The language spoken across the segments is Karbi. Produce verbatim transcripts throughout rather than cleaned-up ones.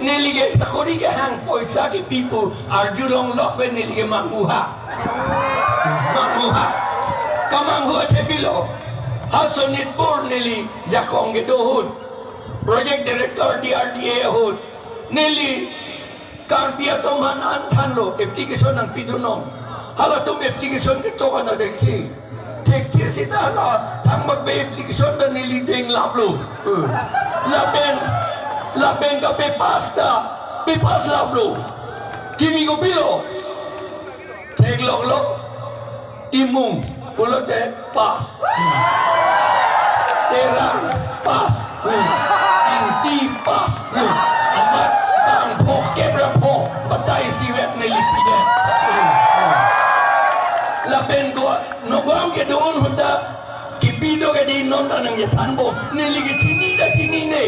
Neli ke sakori kehang poisa kepi pu arjulong lok pen neli ke manghu ha. Manghu ha. Kamanghu athe pilo. Ha Sonitpur neli jakong kedo ahut. Project Director D R D A ahut. Neli Karbi atum aphan an thanlo application nangpidun non. Halatum application ketok an thekthe. Thekthe seta hala thangbak pen application ta neli deng laplo. Hmm. Lapen, lapen kape pass ta, pe pass laplo. Kimi kopilo. Theklonglo. Timung pulote pass. Terang pass. Ingti pass. Amat bang pho kep ra pho. Batai sivet neli pide. Lapen do nogam kedo ahut ta kepi do ke di non ta nangkethanbom. Neli ke chini ta chinine.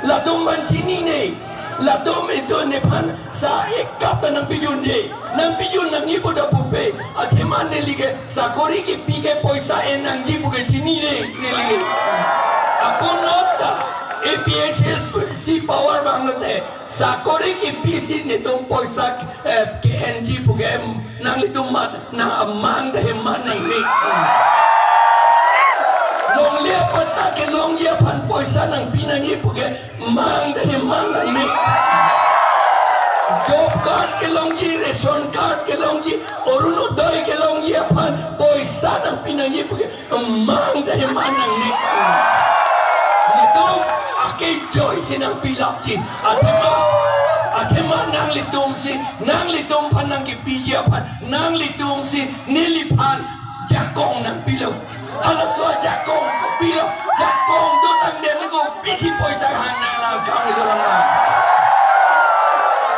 Latum aphan chinine. Latum itum nephan sa ek kap ta nangpijunde. Nangpijun nangji pu ta pupe. Athema neli ke sakori kepi ke poisa en nangji pu ke chinine. Neli ke. Ako non ta A P H L C power vanglote. Sakori kepi si netum poisa, eh, ke-enji pu ke nanglitum mat nang amang ta heman nangne. Longle aphan ta kelongji aphan poisa nangpi nangji pu ke mang ta heman nangne. Job card kelongji, ration card kelongji, Orunodoi kelongji aphan poisa nangpi nangji pu ke mang ta heman nangne. Netum akejoi si nangpilapji. Athema, athema nanglitum si, nanglitum aphan nangkepiji aphan, nanglitum si neliphan jakong nangpilo. Halaso ajakong kopilo. Jakong dotangdet le kopisi poisa hang nang langkam itu lang.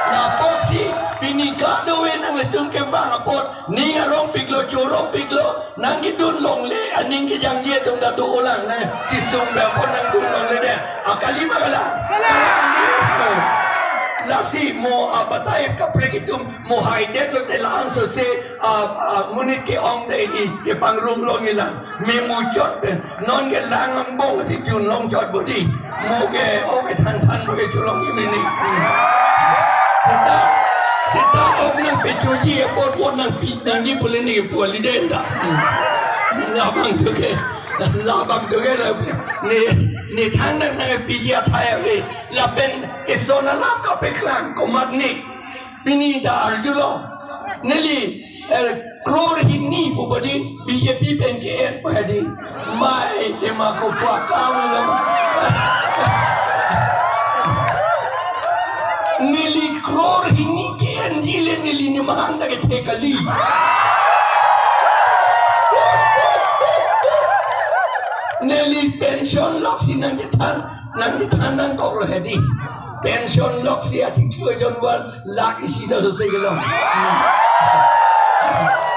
Lapusi pini kadokave nanglitum kevang apot ning arongpiklo, chorongpiklo, nangkedun longle, aning kejangje atum ta do-olang nang, kesung pen apot nangdun longle de. Akali ma kalang? Lasi mo abatai kaprek itum mo haidetlote la-an sose, ah, ah, monit ke-ong de i chepangrum longle lang. Memuchot pen. Non ke lang angbong si junlong chot bodi. Mo ke o ke than than mo ke chulong imini. Seta, seta ok nangpechoji apot, apot nangpi nangji pu le ne ke puali den ta. Labang tu ke, labang tu ke la ne, ne thang nang nangpiji athai ave. Lapen eson alam kapeklang komatne. Pini ta arjulo. Neli, eh, crore hini pu bodi B J P pen ke-en pu hedi. Mai tema ko pu akam lo. Neli crore hini ke-enji le neli nemahang ta kethe kali. Neli pension lok si nangchethan, nangchethan nangkoklo hedi. Pension lok si achiklo jonwar lakh isi ta sose kelong.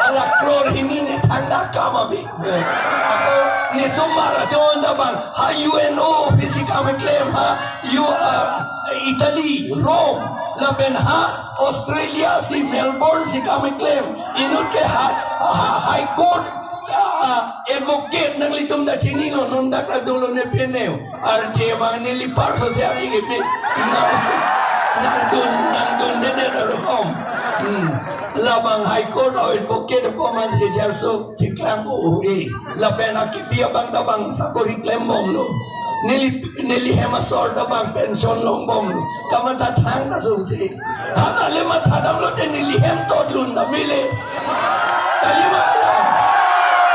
Hala crore hini ne thangta akam ave. Ako ne somar ajon ta bang ha U N O office si kam keklem ha, U, uh, Italy, Rome, lapen ha Australia si Melbourne si kam keklem. Inut ke ha, ha, High Court, ah, advocate nanglitum ta chinilo, non dak ta dolo ne peneo. Arje bang neli parso si ari ke pe. Nang, nangdun, nangdundedet arokom. Hmm. Labang High Court advocate apot man ke jarso chiklang o e. Lapen akipi abang ta bang sakori klembomlo. Neli, neli hem asor ta bang pension longbomlo. Kamatha thang ta sungsi. Hala le mathadamlote neli hem totlun ta mele. Kali ma kalang?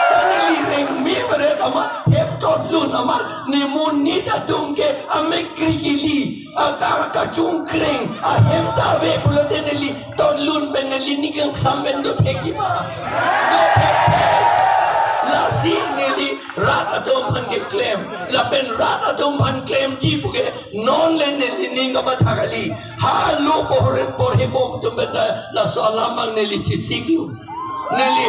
Ta neli rengme beret amat hem totlun amat ne monit atum ke amek kri kili, akam kachungkreng, ahem ta ave pulote neli totlun pen neli ning kangsam pen do thekji ma. Do thekthek. Lasi neli rat atum aphan keklem. Lapen rat atum aphan klemji pu ke non le neli ning kamatha kali. Halo pohor porhebom atum pen ta laso alam bang neli chesiklo. Neli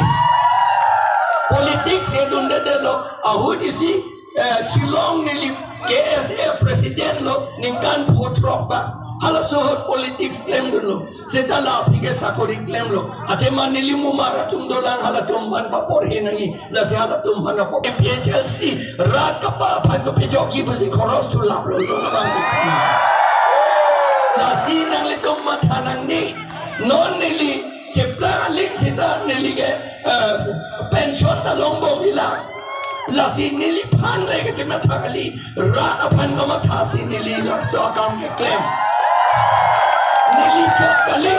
politics edundedetlo. Ahut isi, eh, Shillong neli K S A president lo ningkan pho throk bang. Halaso ahut politics klemdunlo. Seta la aphi ke sakori klemlo. Athema neli mumar atum dolang, halatum aphan paporhe nangji. Lasi halatum aphan paporhe. A P H L C rat kapa aphan kapejokji pusi khoros thu laplo. Ito na bang. ta neli ke, eh, pension ta longbom hilang. Lasi neliphan le kachematha kali, rat aphan kamathasi neli laso akam keklem. Neli chot kali,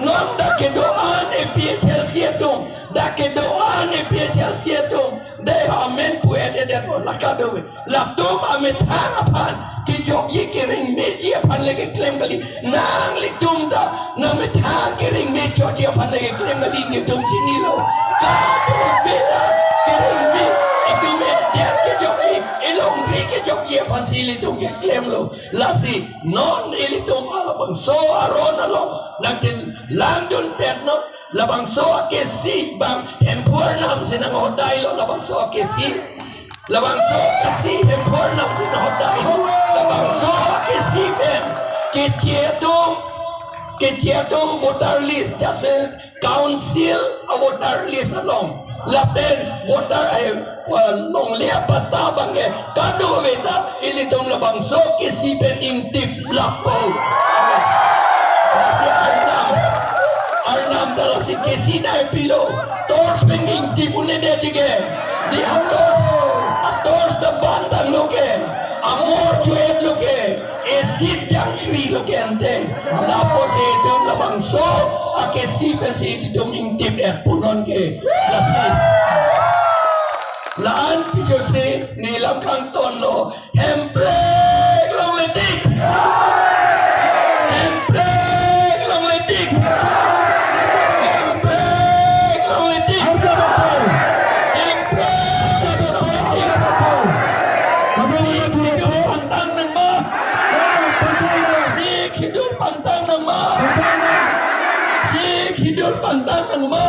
non dak kedo-an A P H L C atum, dak kedo-an A P H L C atum, dei amen pu-et-edet po, la kadokave. Latum amethang aphan kejokji keringmeji aphan le keklem kali. Nanglitum ta namethang keringme chotji aphan le keklem kali, netum chinilo. Kadokave ta keringme, etum edet kejokji, elongri kejokji aphansi ilitum keklemlo. Lasi non ilitum labangso aron along nangchelangdunpetnon. Labangso akesi bang Hemphu Arnam si nanghodailo, labangso akesi. Labangso akesi Hemphu Arnam si nanghodailo. Labangso akesi pen keche atum, keche atum voter list, just council a voter list along, lapen voter, eh, longle apatta abang ke kadokave ta ilitum labangso akesi pen ingtip lapo. Lasi Arnam, Arnam ta lasi kesi nangpilo, torch pen ingtip un-edetji ke. Dei atorch, atorch ta bantanglo ke, amor cho-etlo ke, esit jangkrilo ke ante. Lapusi itum labangso akesi pensi itum ingtip-et punon ke. Lasi la-an pijotsi neli lam kangtonlo. Hemprek longle tik. Hemprek longle tik. Hemprek longle tik. Hemprek longle tik. Sixth Schedule pangtang nangma. Sixth Schedule pangtang nangma. Sixth Schedule pangtang nangma.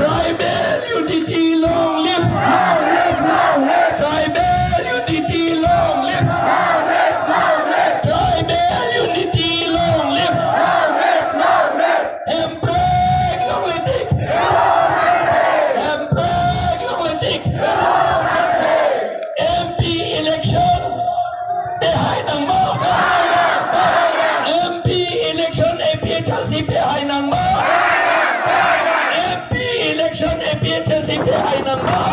Tribal unity long live. Long live, long live. Tribal unity long live. Long live, long live. Tribal unity long live. Long live, long live. Hemprek longle tik. Hemprek longle tik. M P election pehai nangma. M P election A P H L C pehai nangma. M P election A P H L C pehai nangma.